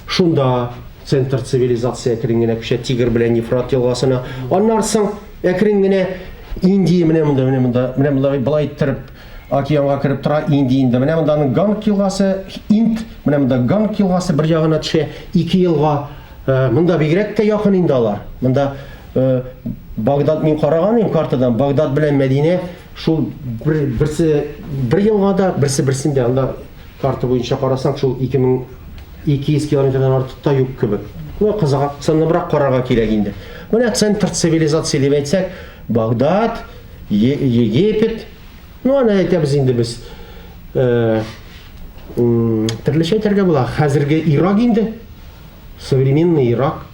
Шунда центр цивилизация әкрен генә күчә Тигр белән Ефрат елгасына. Аннан соң әкрен генә Индия менә монда, менә монда, менә монда былай иттереп океанга кереп тора Индия инде. Менә монда аның Ганг елгасы, Инд, менә монда Ганг елгасы бер ягына төшә, ике елга. Э, монда бигрәк тә якын инде алар. Монда э, Багдад мин караган идем картадан, Багдад белән Мәдинә шул бер, берсе бер елгада, берсе берсендә. Анда карта буенча карасаң, шул 2200 километрдан артык та юк кебек. Ну, кызыксыныбрак карарга кирәк инде. Менә центр цивилизации дип әйтсәк, Багдад, Египет, ну, аны әйтәбез инде без. Э, төрлечә әйтергә була. Хәзерге Ирак инде. Современный Ирак.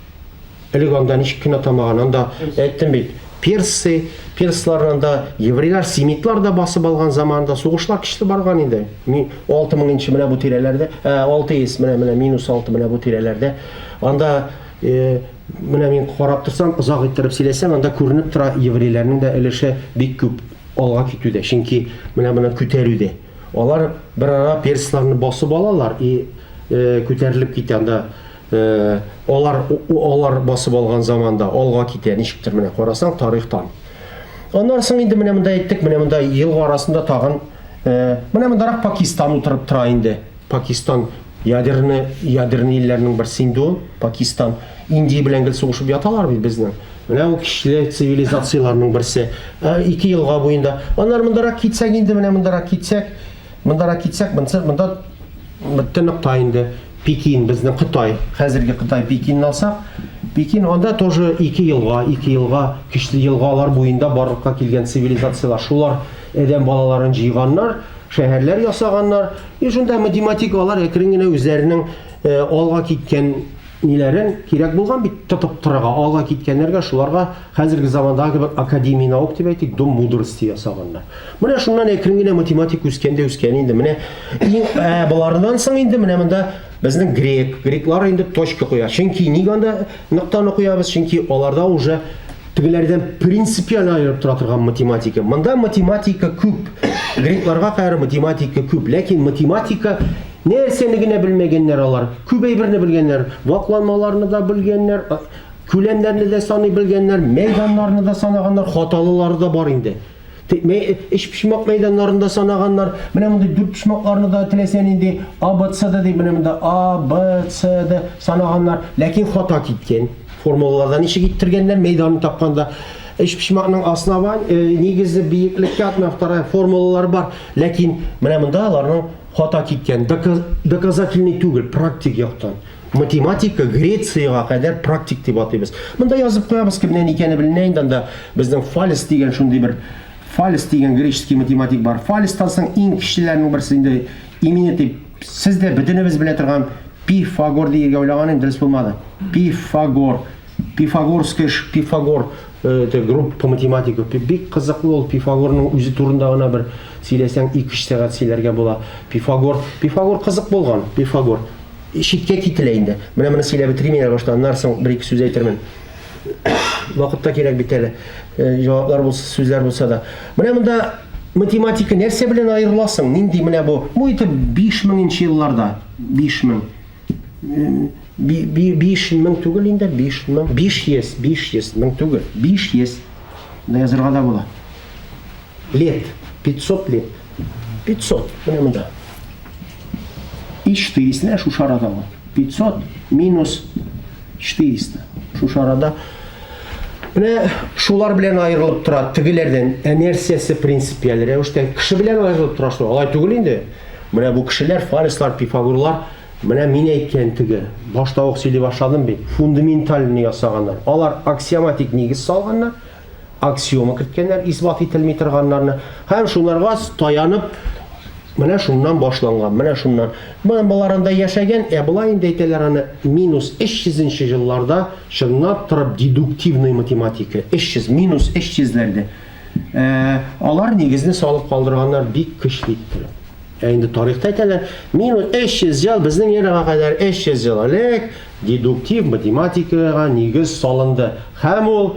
Элек анда ничек кенә атамаган. Анда әйттем бит, персы, перслар анда еврейлар, семитлар да басып алган заманында сугышлар көчле барган инде. 6000 менә бу тирәләрдә, 600 менә менә минус 6 менә бу тирәләрдә. Анда э, Менә мин карап торсам, озак иттереп сөйләсәм, анда күренеп тора, еврейләрнең дә өлеше бик күп алга китүдә, чөнки менә моны күтәрүдә. Алар берара персларны басып алалар и э, күтәрелеп китә анда. Э, алар алар басып алган заманда алга китә, ничектер менә карасаң тарихтан. Аннан соң инде менә монда әйттек, менә монда елга арасында тагын э, менә мондарак Пакистан утырып тора инде. Пакистан ядерный ядерный илләрнең берсе инде ул, Пакистан. Индия белән гел сугышып яталар бит безнең. Менә ул көчле цивилизацияләрнең берсе. Ә, ике елга буенда. Аннары мондарак китсәк инде, менә мондарак китсәк, мондарак китсәк, монсы монда бетте нокта инде. Пекин, безнең Кытай, хәзерге Кытай Пекинны алсак, Пекин анда тоже ике елга, ике елга, көчле елгалар буенда барлыкка килгән цивилизацияләр. Шулар адәм балаларын җыйганнар, шәһәрләр ясаганнар. И шунда математик алар әкрен генә үзләренең э, алга киткән ниләрен кирәк булган бит тотып торырга, алга киткәннәргә шуларга хәзерге замандагы кебек академия наук дип әйтик, дом мудрости ясаганнар. Менә шуннан әкрен генә математик үскән дә үскән инде. Менә иң ә, болардан соң инде менә монда безнең грек, греклар инде точка куя. Чөнки ник анда ноктаны куябыз? Чөнки аларда уже тегеләрдән принципиаль аерып тора торган математика. Монда математика күп. Грекларга кадәр математика күп, ләкин математика Нәрсәне генә белмәгәннәр алар. Күп әйберне белгәннәр. Вакланмаларны да белгәннәр, күләмнәрне дә саный белгәннәр, мәйданнарны да санаганнар, хаталылары да бар инде. Өчпочмак мәйданнарын да санаганнар. Менә мондый дүртпочмакларны да теләсә нинди А, Б, С, Д дип менә монда А, Б, С, Д санаганнар. Ләкин хата киткән. Формулаларда ничек иттергәннәр мәйданны тапканда. Өчпочмакның основан, э, нигезе биеклеккә одна вторая формулалар бар. Ләкин менә монда аларның хата киткән. Доказательный түгел, практик яктан. Математика Грециягә кадәр практик дип атыйбыз. Монда язып куябыз, кемнән икәне беленә инде анда. Безнең Фалес дигән шундый бер Фалес дигән греческий математик бар. Фалестан соң иң көчлеләрнең берсе инде именитый сез дә бөтенебез белә торган Пифагор диергә уйлаган идем, дөрес булмады. Пифагор. Пифагорская Пифагор э, это группа математиков. Бик кызыклы ул Пифагорның үзе турында гына бер сөйләсәң 2-3 сәгать сөйләргә була. Пифагор, Пифагор кызык булган, Пифагор. Читкә кителә инде. Менә моны сөйләп бетерим инде башта, аннан соң бер-ике сүз әйтермен. Вакыт та кирәк бит әле. Э, җаваплар булса, сүзләр булса да. Менә монда математика нәрсә белән аерыласың? Нинди менә бу? Бу итеп 5000 нче елларда, 5000. 5000 түгел инде, 5000, 500, 500 мең түгел, 500. Монда язырга да була. Лет, 500 лет. 500, менә монда. И 400, шушы арада ул. 500 минус 400. Шушы арада. Менә шулар белән аерылып тора тегеләрдән. Ә нәрсәсе принципиаль рәвештә кеше белән аерылып тора шул. Алай түгел инде. Менә бу кешеләр, фарислар, пифагорлар, менә мин әйткән теге, башта ук сөйли башладым бит, фундаментальный ясаганнар. Алар аксиоматик нигез салганнар, аксиома керткәннәр, исбат ителми торганнарны. Һәм шуларга таянып, менә шуннан башланган, менә шуннан. Менә болар анда яшәгән, ә болай инде әйтәләр аны минус 300 нче елларда чынлап торып дедуктивный математика, 300, минус 300 ләрдә. Ә, алар нигезне салып калдырганнар бик көчле иттереп. Ә инде тарихта әйтәләр, минус 300 ел, безнең эрага кадәр 300 ел элек дедуктив математикага нигез салынды. Һәм ул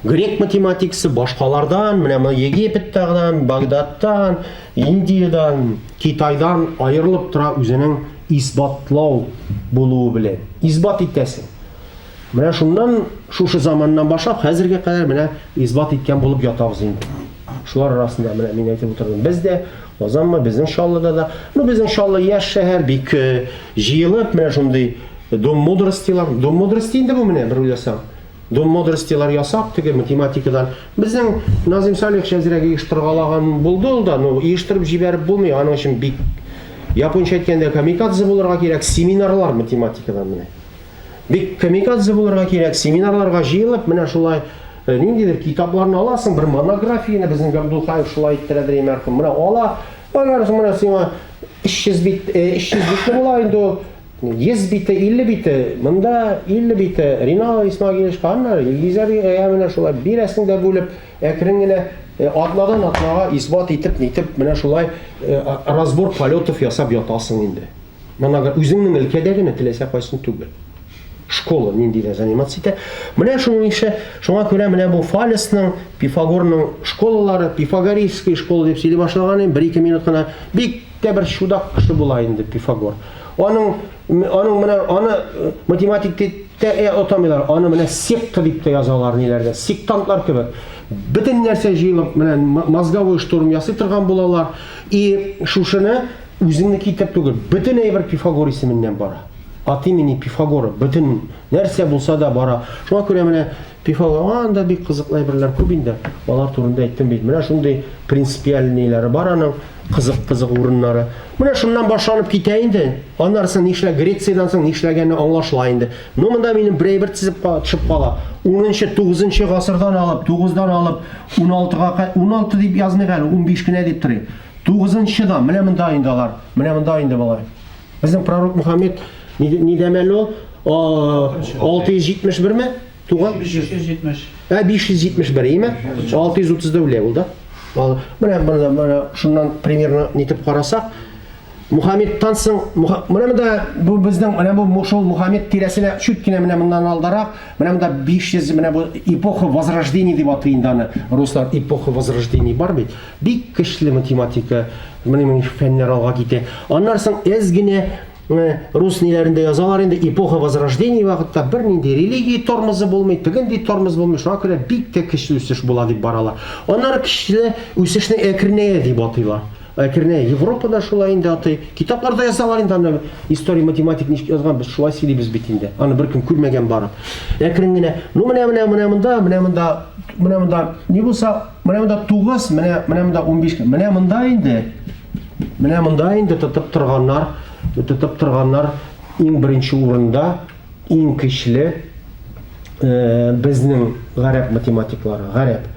грек математикасы башкалардан, менә моны Египеттагыдан, Багдадтан, Индиядән, Китайдан аерылып тора үзенең исбатлау булуы белән. Исбат итәсең. Менә шуннан, шушы заманнан башлап, хәзергә кадәр менә исбат иткән булып ятабыз инде. Шулар арасында менә мин әйтеп утырдым. Без дә Казанмы, безнең Чаллыда да. Ну, безнең Чаллы яшь шәһәр, бик э, җыелып, менә шундый дом мудростилар. Дом мудрости инде бу менә, бер уйласаң. Дом мудростилар ясап, теге математикадан. Безнең Назим Салих әзрәк оештыргалаган булды ул да, но оештырып җибәреп булмый, аның өчен бик японча әйткәндә камикадзе булырга кирәк, семинарлар математикадан менә. Бик камикадзе булырга кирәк, семинарларга җыелып, менә шулай э, ниндидер китапларны аласың, бер монографияне безнең Габдулхаев шулай иттерәдер мәрхүм. Менә ала, аннары соң менә сиңа 300 бит, 300 э, битле була инде ул. 100 бите, 50 бите, монда 50 бите, Ринал Исмагиловичка, аннары Илгизәр ә менә шулай бирәсең дә бүлеп, әкрен генә э, атнадан атнага исбат итеп, нитеп, менә шулай разбор полетов ясап ятасың инде. Монага үзеңнең өлкәдә генә теләсә кайсын түгел. Школа нинди дә заниматься итә. Менә шуның ише, шуңа күрә менә бу Фалесның, Пифагорның школалары, Пифагорейская школа дип сөйли башлаган идем, бер-ике минут кына бик тә бер чудак кеше була инде Пифагор. Аның аның менә аны э, математик дип тә э, атамыйлар, аны менә секта дип тә язалар ниләрдә, сектантлар кебек. Бөтен нәрсә җыелып, менә мозговой штурм ясый торган булалар. И шушыны Үзеңнеке итеп түгел, бөтен әйбер Пифагор исеменнән бара. От имени Пифагора бөтен нәрсә булса да бара. Шуңа күрә менә Пифагор, анда бик кызыклы әйберләр күп инде. Алар турында әйттем бит. Менә шундый принципиальныйлары бар аның, кызык-кызык урыннары. Менә шуннан башланып китә инде. Аннары соң нишлә Грециядән соң нишләгәне аңлашыла инде. Ну монда минем бер әйбер тезеп төшеп кала. 10-нчы, 9-нчы гасырдан алып, 9-дан алып 16-га, 16 дип язмыйк әле, 15 кенә дип торыйк. Тугызынчыда, менә монда инде алар, менә монда инде болай. Безнең пророк Мухаммед ни дәмәле ул? 671 ме? Туган? 570. Ә 571 име? 630 да үлә ул да. Менә менә менә шуннан примерно нитеп карасак, Мухаммедтан соң, менә монда бу безнең, менә бу шул Мухаммед тирәсенә чүт кенә менә моннан алдарак, менә монда 500, менә бу эпоха Возрождения дип атый инде аны. Руслар эпоха Возрождения бар бит. Бик көчле математика, менә менә фәннәр алга китә. Аннан соң әз генә рус ниләрендә язалар инде эпоха Возрождения вакытта бернинди религия тормозы булмый, тегенди тормоз булмый, шуңа күрә бик тә көчле үсеш була дип баралар. Аннары көчле үсешне әкренәя дип атыйлар. Әкренәя. Европада шулай инде атый. Китапларда язалар инде аны. История математик ничек язган, без шулай сөйлибез бит инде. Аны беркем күрмәгән барып. Әкрен генә, ну менә менә менә монда, менә монда, менә монда ни булса, менә монда 9, менә менә монда 15. Менә монда инде Менә монда инде тотып торганнар, тотып торганнар иң беренче урында, иң көчле э, безнең гарәп математиклары, гарәп.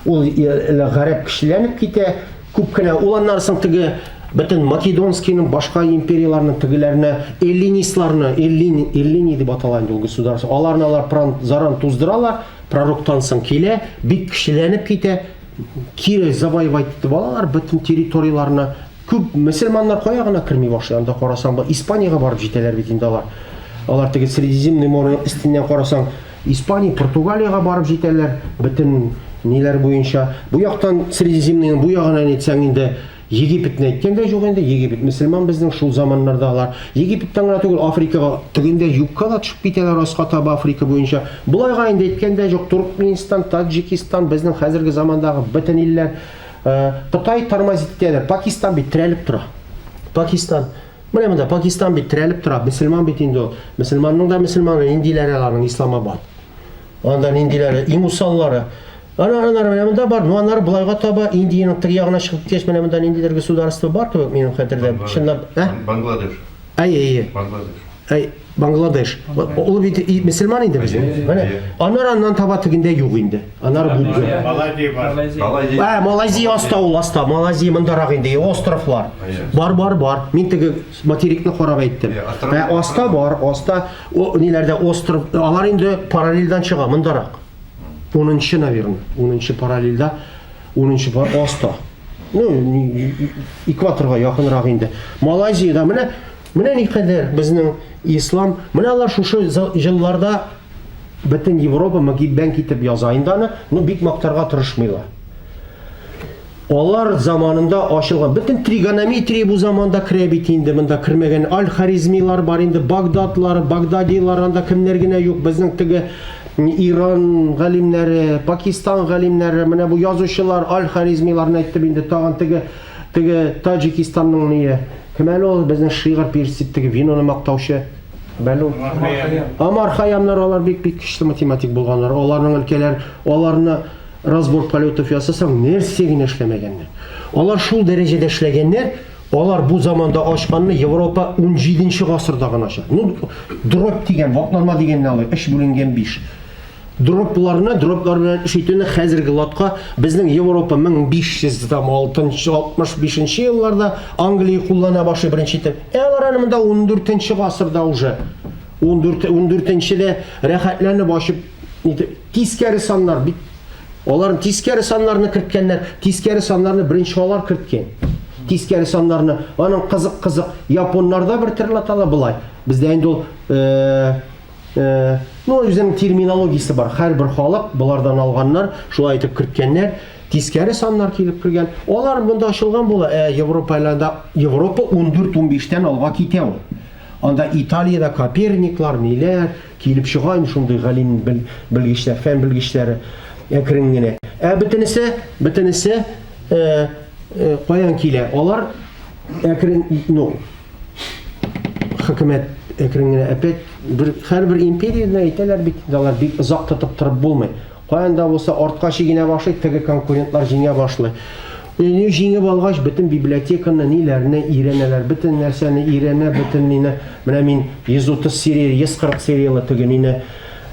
Ул э, гарәп көчлеләнеп китә, күп кенә ул аннан соң теге бөтен Македонскийның башка империяләрнең тегеләрне, эллинистларны, эллин, эллини дип атала инде ул государство. Аларны алар пран, заран туздыралар, пророктан соң килә, бик көчлеләнеп китә, кире завоевать итеп алалар бөтен территорияләрне. Күп мөселманнар кая гына керми башлый, анда карасаң, бу Испаниягә барып җитәләр бит инде алар. Алар теге Средиземный море өстеннән карасаң, Испания, Португалиягә барып җитәләр, бөтен ниләр буенча. Бу яктан Средиземныйның бу ягына әйтсәң инде, Египетне әйткән дә юк инде, Египет мөселман безнең шул заманнарда алар. Египеттан гына түгел, Африкага тегендә юкка да төшеп китәләр аска таба Африка буенча. Болайга инде әйткән дә юк, Туркменистан, Таджикистан, безнең хәзерге замандагы бөтен илләр. Э, Кытай тормозит итәләр, Пакистан бит терәлеп тора. Пакистан. Менә монда Пакистан бит терәлеп тора, мөселман бит инде ул. Мөселманның да мөселманы ниндиләре аларның Исламабад. Анда ниндиләре, иң усаллары. Ана, анары менә монда бар, ну анары болайга таба Индиянең теге ягына чыгып киткәч, менә монда ниндидер государство бар кебек минем хәтердә. Чынлап, ә? Бангладеш. Әй, әй, Бангладеш. Әй, Бангладеш. Ул бит мөселман инде безнең. Менә анары аннан таба тегендә юк инде. Анары будда. Малайзия бар. Малайзия. Ә, Малайзия аста ул, аста. Малайзия мондарак инде, островлар. Бар, бар, бар. Мин теге материкны карап әйттем. Ә аста бар, аста о, ниләрдә остров, алар инде параллельдән чыга, мондарак. Унынчы, наверное, унынчы параллельдә, унынчы пар аста. Ну, экваторга якынрак инде. Малайзиядә менә менә никадәр безнең ислам, менә алар шушы елларда бөтен Европа мөгиббән китеп яза инде аны, ну бик мактарга тырышмыйлар. Алар заманында ачылган бөтен тригонометрия бу заманда керә бит инде, монда кермәгән Аль-Харизмилар бар инде, Багдадлар, Багдадилар, анда кемнәр генә юк, безнең теге Иран галимнәре, Пакистан галимнәре, менә бу язучылар, Аль-Харизмиларны әйттем инде, тагын теге теге Таҗикистанның ние, кем әле ул безнең шигырь персик теге виноны мактаучы, Бәлу. Амар Хаямнар алар бик-бик көчле математик булганнар. Аларның өлкәләр, аларны разбор полетов ясасаң, нәрсә генә эшләмәгәннәр. Алар шул дәрәҗәдә эшләгәннәр, алар бу заманда ачканны Европа 17 гасырда гына ача. Ну, дробь дигән, вакланма дигәнне алыйк, 3 бүленгән 5. Дробларны, дроблар белән эш итүне хәзерге латка безнең Европа 1565 елларда Англия куллана башлый беренче итеп. Ә алар аны монда 14 гасырда уже 14 14-дә рәхәтләнеп ачып Тискәре саннар бит. Алар тискәре саннарны керткәннәр. Тискәре саннарны беренче алар керткән. Тискәре саннарны. Аның кызык-кызык японнарда бер төрле атала болай. Бездә инде ул э, э, ну, үзенең терминологиясе бар. Һәрбер халык болардан алганнар, шулай итеп керткәннәр. Тискәре саннар килеп кергән. Алар монда ачылган була. Ә Европа Европа 14-15тән алга китә ул. Анда Италиядә Коперниклар, ниләр, Килеп чыга инде шундый галим белгечләр, фән белгечләре әкрен генә. Ә бөтенесе, бөтенесе э, э, каян килә? Алар әкрен, ну, хөкүмәт әкрен генә опять бер һәрбер империяне әйтәләр бит, алар бик озак тотып торып булмый. Каян да булса артка чигенә башлый, теге конкурентлар җиңә башлый. Өйне җиңеп алгач, бөтен библиотеканы, ниләрне өйрәнәләр, бөтен нәрсәне өйрәнә, бөтен мине. Менә мин 130 серия, 140 сериялы теге мине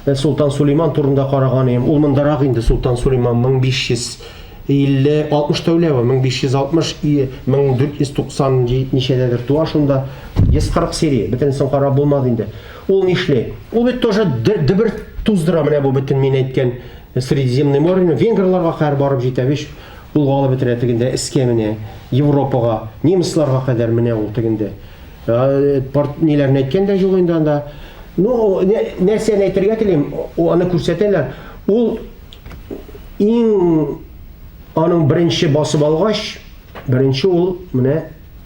э, Султан Сулейман турында караган идем. Ул мондарак инде Султан Сулейман 1550 60 тәүләве 1560 и 1490 ничәдәдер туа шунда. 140 серия, бөтенесен карап булмады инде. Ул нишли? Ул бит тоже дөбер туздыра менә бу бөтен мин әйткән Средиземное море, венгрларга кадәр барып җитә. Виш. Кулга алып бетерә тегендә, эскә менә, Европага, немецларга кадәр менә ул тегендә. Порт ниләрне әйткән дә юк инде анда. Ну, нәрсәне әйтергә телим, аны күрсәтәләр. Ул иң аның беренче басып алгач, беренче ул менә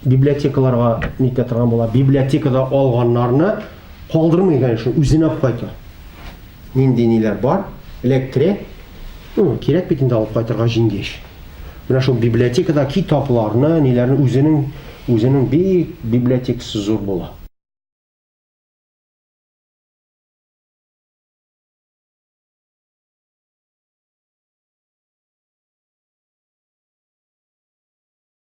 библиотекаларга нитә торган була. Библиотекада алганнарны калдырмый, конечно, үзенә алып кайта. Нинди ниләр бар, эләктерә. Ну, кирәк бит инде алып кайтырга җиңгәч. Менә шул библиотекада китапларны, ниләрне үзенең үзенең бик библиотекасы зур була.